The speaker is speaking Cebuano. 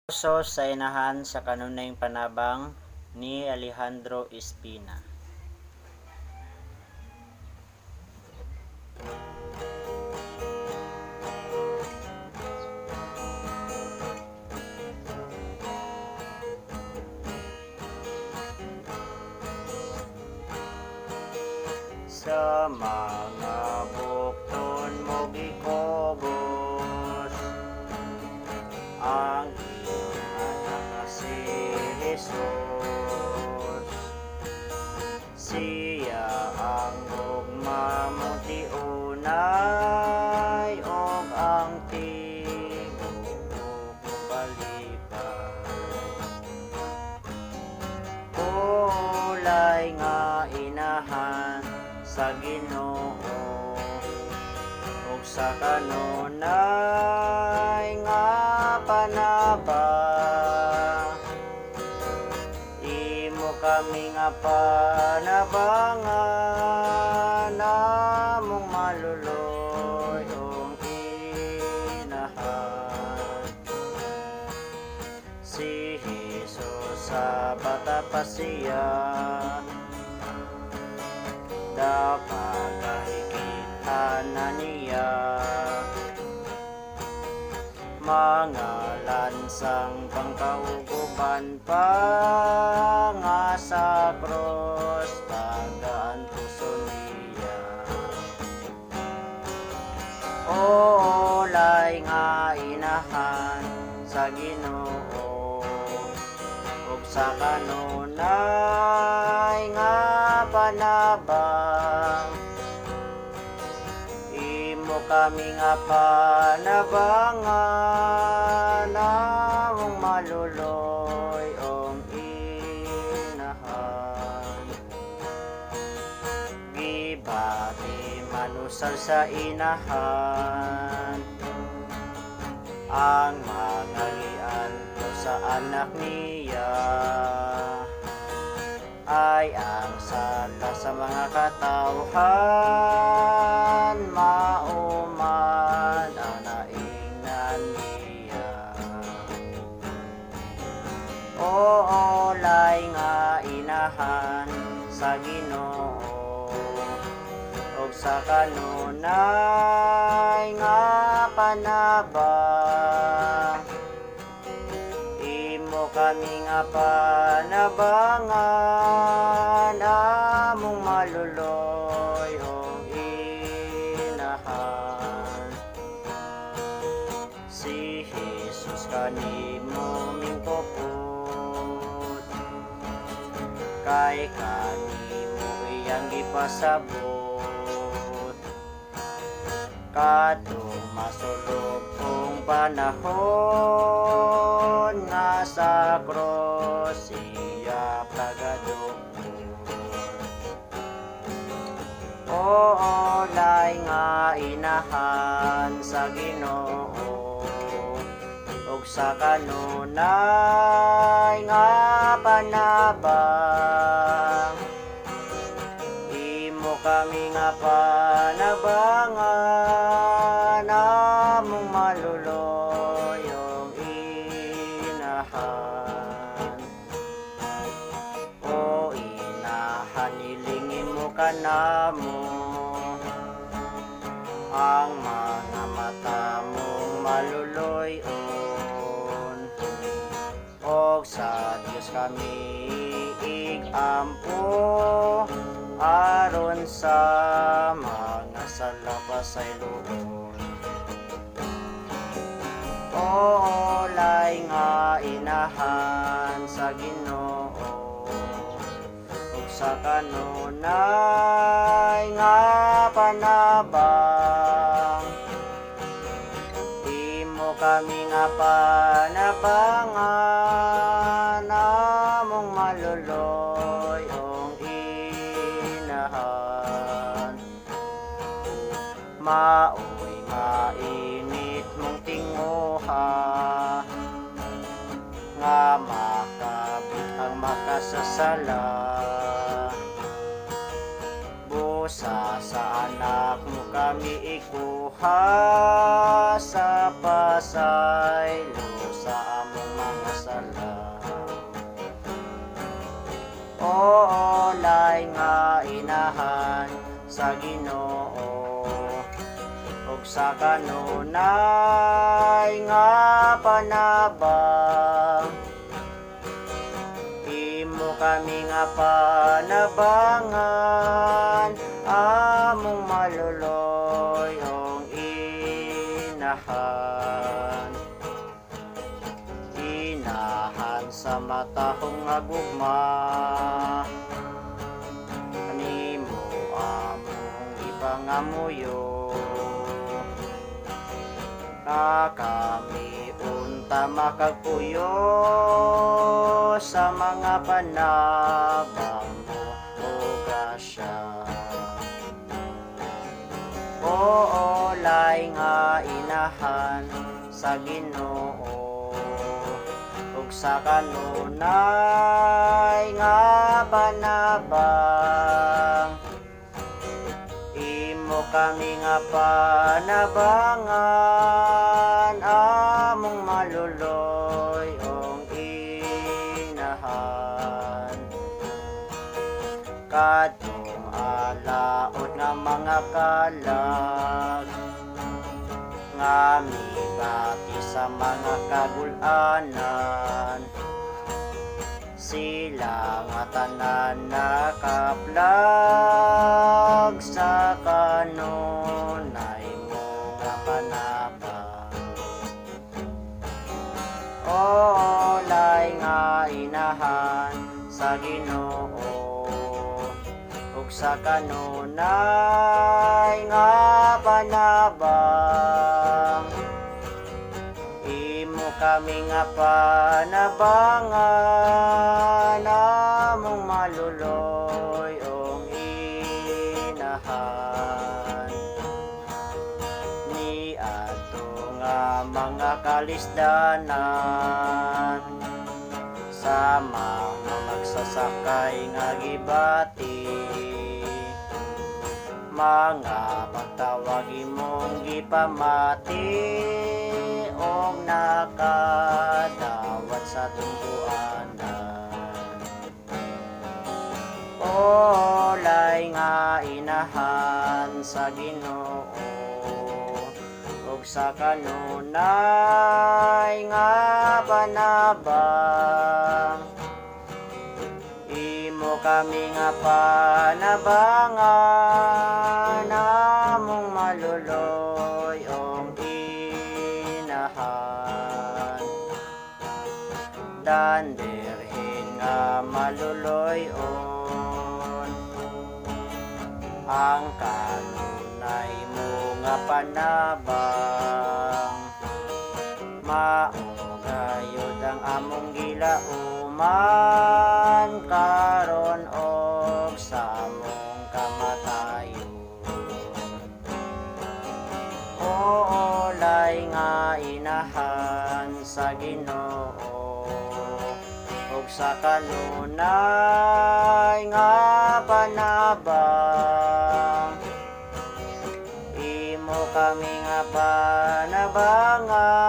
Puso sa Inahan sa Kanunayng Panabang ni Alejandro Espina. Sa mga bukton mo gikubos ang iyong anak nga si Jesus. Siya ang gugma mong tiunay ug ang tibuok mong kalipay. Ulay nga Inahan sa Ginoo ug sa kanunay nga panabang, imo kami nga panabangan, among maluloy-ong Inahan. Si Jesus sa bata pa siya, daw pagahikitan na niya mga lansang pangkauguban pa nga sa cross pagaantuson niya. Ulay nga Inahan sa Ginoo ug sa kanunay nga panabang, imo kami nga panabangan, among maluloy-ong Inahan. Gibati man usab sa Inahan ang mga gianto sa anak niya ay ang sala sa mga katawhan, mao man ang naingnan niya. Ulay nga Inahan sa Ginoo ug sa kanunay nga panabang, imo kami nga panabangan, among maluloy-ong Inahan. Si Jesus kanimo mingkupot kay kanimo iyang gipasabot katong masulubong panahon nga sa cross siya pagadukot. Ulay nga Inahan sa Ginoo ug sa kanunay nga panabang, imo kami nga panabangan, among maluloy-ong Inahan. O Inahan, hilingin mo kanamo ang mga mata mong maluloy-on og sa Dios kami igampo aron sa mga sala pasayloon. Ulay nga Inahan sa Ginoo ug sa kanunay nga panabang, imo kami nga panabangan, among maluloy-ong Inahan. Maoy mainit mong tinguha nga makabit ang makasasala. Busa sa anak mo kami ikuha sa pasaylo sa among mga Olay nga inahan sa Ginoo ug sa kanunay nga panabang, imo kami nga panabangan, among maluloy-ong inahan, inahan sa matahong nga gugma. Kanimo among gipangamuyo nga kami unta makagpuyo sa mga panabang mo o grasya. Olay nga inahan sa Ginoo ug sa kanunay nga panabang, imo kami nga panabangan, among maluloy-ong inahan. Kadtong alaot nga mga kalag nga mibati sa mga kagul-anan, sila nga tanan nakaplag sa kanunay mo nga panabang. Olay nga inahan sa Ginoo ug sa kanunay nga panabang, imo kami nga panabangan, among maluloy-ong inahan. Ni ato nga mga kalisdanan sa mga magsasakay nga gibati, mga pagtawag imong gipamati og nakadawat sa tumbuanan. Olay nga inahan sa Ginoo ug sa kanunay nga panabang, imo kami nga panabangan, among maluloy-ong inahan. Danderhin nga maluloy-on ang kanunay mo nga panabang. Mao gayud ang among gilauman karon og sa among kamatayon. Olay nga inahan sa Ginoo ug sa kanunay nga panabang, imo kami nga panabangan.